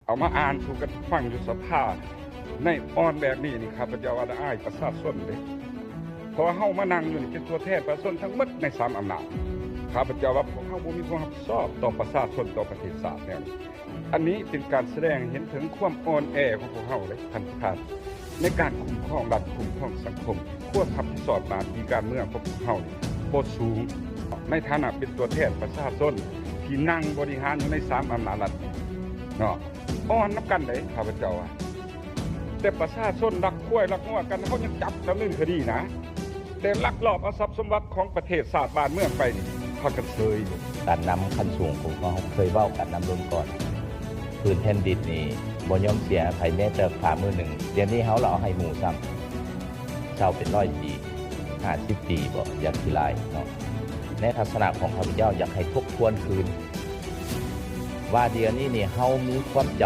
ເອົາມາອ່ານສູ່ກັນຟັງຢູ່ສະພາ ໃນອອນແບບນີ້ນີ້ ຂ້າພະເຈົ້າວ່າລະອາຍປະຊາຊົນເດ້ ເພາະວ່າເຮົາມານັ່ງຢູ່ນີ້ເປັນຕົວແທນປະຊາຊົນທັງໝົດໃນສາມອຳນາດ. ຂ້າພະເຈົ້າວ່າພວກເຮົາບໍ່ມີຄວາມຮັບຜິດຊອບຕໍ່ປະຊາຊົນ ຕໍ່ປະເທດຊາດແນວນີ້. ອັນນີ້ເປັນການສະແດງໃຫ້ເຫັນເຖິງຄວາມອ່ອນແອຂອງພວກເຮົາເດ້ທ່ານປະທານ ໃນການຄຸ້ມຄອງລັດ ຄຸ້ມຄອງສັງຄົມ. ຄວາມຮັບຜິດຊອບໜ້າທີ່ການເມືອງຂອງພວກເຮົານີ້ບໍ່ສູງ ໃນຖານະເປັນຕົວແທນປະຊາຊົນທີ່ນັ່ງບໍລິຫານຢູ່ໃນສາມອຳນາດລັດນີ້ເນາະ ອ່ອນນຳກັນເດ້ ຂ້າພະເຈົ້າວ່າ. ແຕ່ປະຊາຊົນລັກຄວາຍລັກງົວກັນ ເຮົາຍັງຈັບດຳເນີນຄະດີນະ ແຕ່ລັກລອບເອົາຊັບສົມບັດຂອງປະເທດຊາດບ້ານເມືອງໄປນີ້ ພາກັນເສີຍຢູ່. ການນຳຂັ້ນສູງຂອງເຮົາເຄີຍເວົ້າກັນນຳລຸ້ນກ່ອນ ພື້ນແຜ່ນດິນນີ້ບໍ່ຍອມເສຍໃຫ້ໃຜແມ້ແຕ່ຝ່າມືໜຶ່ງ ດຽວນີ້ເຮົາລະເອົາໃຫ້ໝູ່ຊ້ຳ. ເຊົາເປັນຮ້ອຍປີ ຫ້າສິບປີບໍ ຢ່າຂີ້ລາຍເນາະ. ໃນທັດສະນະຂອງຂ້າພະເຈົ້າ ຢາກໃຫ້ທົບທວນຄືນ ວ່າດຽວນີ້ນີ້ເຮົາມີຄວາມຈຳ